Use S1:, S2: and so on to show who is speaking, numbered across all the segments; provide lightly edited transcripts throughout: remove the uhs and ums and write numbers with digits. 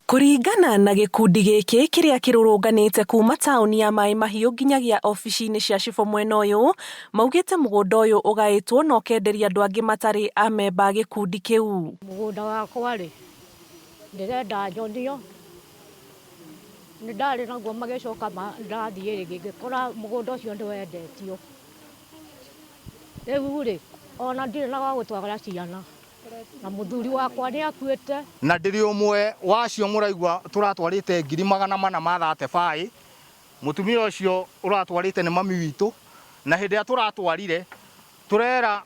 S1: Kũringana na gĩkundi gĩkĩ kĩrĩa kĩrũrũnganĩte kuma taũni ya Maĩ Mahiũ nginyagia obici-inĩ cia cibũ mwena ũyũ, maugĩte mũgũnda ũyũ ũgaĩtwo na ũkenderio andũ angĩ matarĩ amemba a gĩkundi kĩu.
S2: Mũgũnda wakwa rĩ, ndĩrenda nyonio, nĩ ndarĩ naguo magĩcoka ndathiĩ rĩ, ngĩkora mũgũnda ũcio nĩ wendetio. Rĩu rĩ, ona ndirĩ na gwa gũtwara ciana. Na mũthuri wakwa nĩ akuĩte.
S3: Na ndĩrĩ ũmwe wa acio mũraigua tũratwarĩte 400,000 ma 35. Mũtumia ũcio ũratwarĩte nĩ mami witũ, na hĩndĩ ĩrĩa tũratwarire tũrera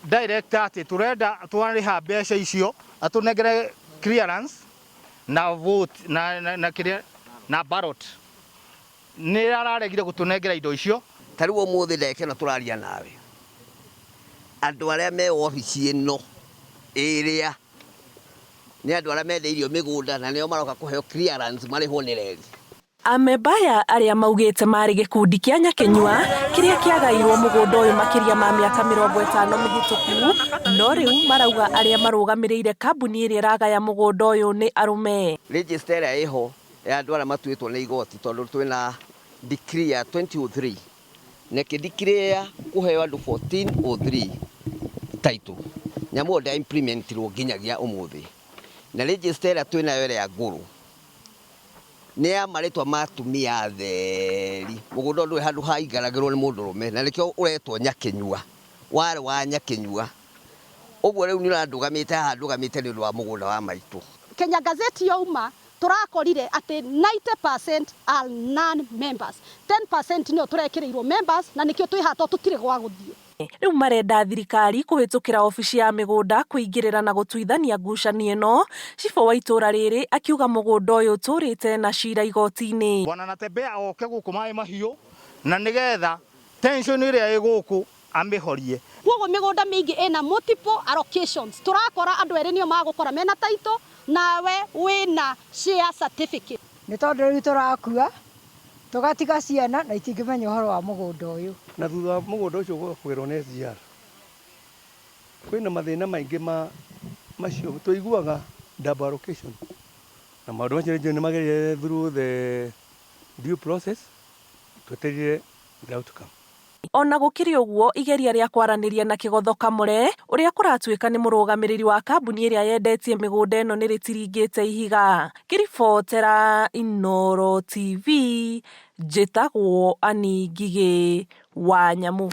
S3: director atĩ tũrenda twarĩha mbeca icio atũnengere clearance na vote na, na, na, kĩrĩa, na ballot. Nĩ araregire gũtũnengera indo icio.
S4: Ta rĩu ũmũthĩ ndagĩka ĩno tũraria nawe, andũ arĩa me wabici ĩno ĩrĩa nĩ andũ arĩa mendeirio mĩgũnda na nĩo maroka kũheo clearance marĩhwo nĩ reri.
S1: Amemba aya arĩa maugĩte marĩ gĩkundi kĩa Nyakĩnyua kĩrĩa kĩagairwo mũgũnda ũyũ makĩria ma mĩaka 50 mĩhĩtũku, no rĩu marauga arĩa marũgamĩrĩire kambuni ĩrĩa ĩragaya mũgũnda ũyũ nĩ arũme.
S4: Register ĩrĩa ĩho ya andũ arĩa matuĩtwo nĩ igoti tondũ twĩna decree ya 2003 na ĩkĩ-declare kũheo andũ 1403 title. Nyamũ ĩyo ndĩa implementirwo nginyagia ũmũthĩ. Na register ĩrĩa twĩnayo ĩrĩa ngũrũ nĩ ya marĩtwa ma atumia atheri. Mũgũnda ũyũ ndũrĩ handũ haikaragĩrwo nĩ mũndũrũme na nĩkĩo ũretwo Nyakĩnyua. Warĩ wa Nyakĩnyua. Ũguo rĩu nĩ ũrandũgamĩte haha ndũgamĩte nĩ ũndũ wa mũgũnda wa maitũ.
S5: Kenya Gazette youma tũrakorire atĩ 90% are non members, 10% nĩo tũrekĩrĩirwo members na nĩkĩo twĩ haha tondũ tũtirĩ gwa gũthiĩ.
S1: Rĩu marenda thirikari kũhĩtũkĩra obici ya mĩgũnda kũingĩrĩra na gũtuithania ngucanio ĩno. Cibũ wa itũra rĩrĩ akiuga mũgũnda ũyũ ũtũrĩte na cira igoti-inĩ.
S3: Bwana Natembeya oke gũkũ Maĩ Mahiũ na nĩgetha tension ĩrĩa ĩ gũkũ amĩhorie.
S5: Kwoguo mĩgũnda mĩingĩ ĩna multiple allocations. Tũrakora andũ erĩ nĩo magũkora mena title nawe wĩna share certificate.
S6: Nĩ tondũ rĩu tũrakua tũgatiga ciana na itingĩmenya ũhoro wa mũgũnda ũyũ.
S7: Na thutha wa mũgũnda ũcio kũgĩrwo nĩ SGR, kwĩna mathĩna maingĩ ma macio tũiguaga double allocation na maũndũ macio nĩ magerire through the due process twetereire the outcome.
S1: Ona gũkĩrĩ ũguo, igeria rĩa kwaranĩria na Kĩgotho Kamũre, ũrĩa kũratuĩka nĩ mũrũgamĩrĩri wa kambuni ĩrĩa yendetie mĩgũnda ĩno nĩ rĩtiringĩte ihiga. Ngĩribotera Inooro TV, njĩtagwo Annie Ngigĩ wa Nyamũ.